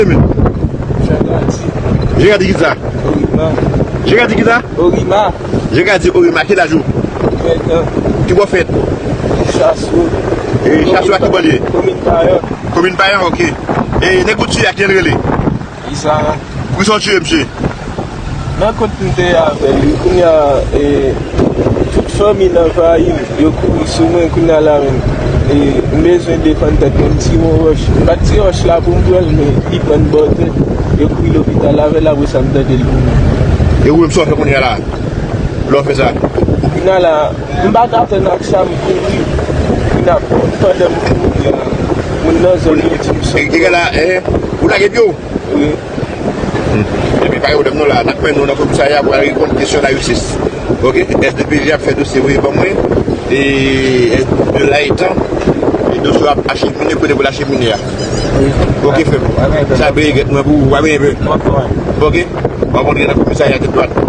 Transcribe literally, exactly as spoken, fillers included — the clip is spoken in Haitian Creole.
Jean Grady. Jean Grady ki sa? Orima. Jean Grady ki sa? Orima. Jean Grady Orima, ki laj ou? Vennsenk an. Ki bò fèt? Chaswo. E Chaswo a ki bò l ye? Komin Payan. Komin Payan, ok. E nèg ou tiye a, ki jan l rele? Isa. Pou sa w tiye misye? Nan kont m te avè l, wi, kounye a, e, tout fanmi l anvayi m, yo kouri sou mwen, kounye a la menm. E, m bezwen defann tèt mwen, m tire yon wòch. M pa t tire wòch la pou m pran l, men li pran m bò tèt. Yo kouri lopital avè l, apre sa m tande l mouri. E ou menm, sa w fè kounye a la? Lè w fè sa? Kounye a la, m pa t atann ak sa, m kouri. Kounye a, pandan m kouri a, moun nan zòn yo di m sot. E, e, la, e, ou lage pye w? Wi. Hmm. Epi pa gen pwoblèm non, la n ap mennen w nan komisarya pou al reponn kesyon lajistis. Ok? S D P J ap fè dosye voye ban mwen. E, e, de la etan, e dosye w ap achemine kote pou l achemine a. Wi. Ok, frè m. Sa byen, gèt mwen pou ou, pa byen, byen. Ok? W ap antre nan komisarya tèt dwat.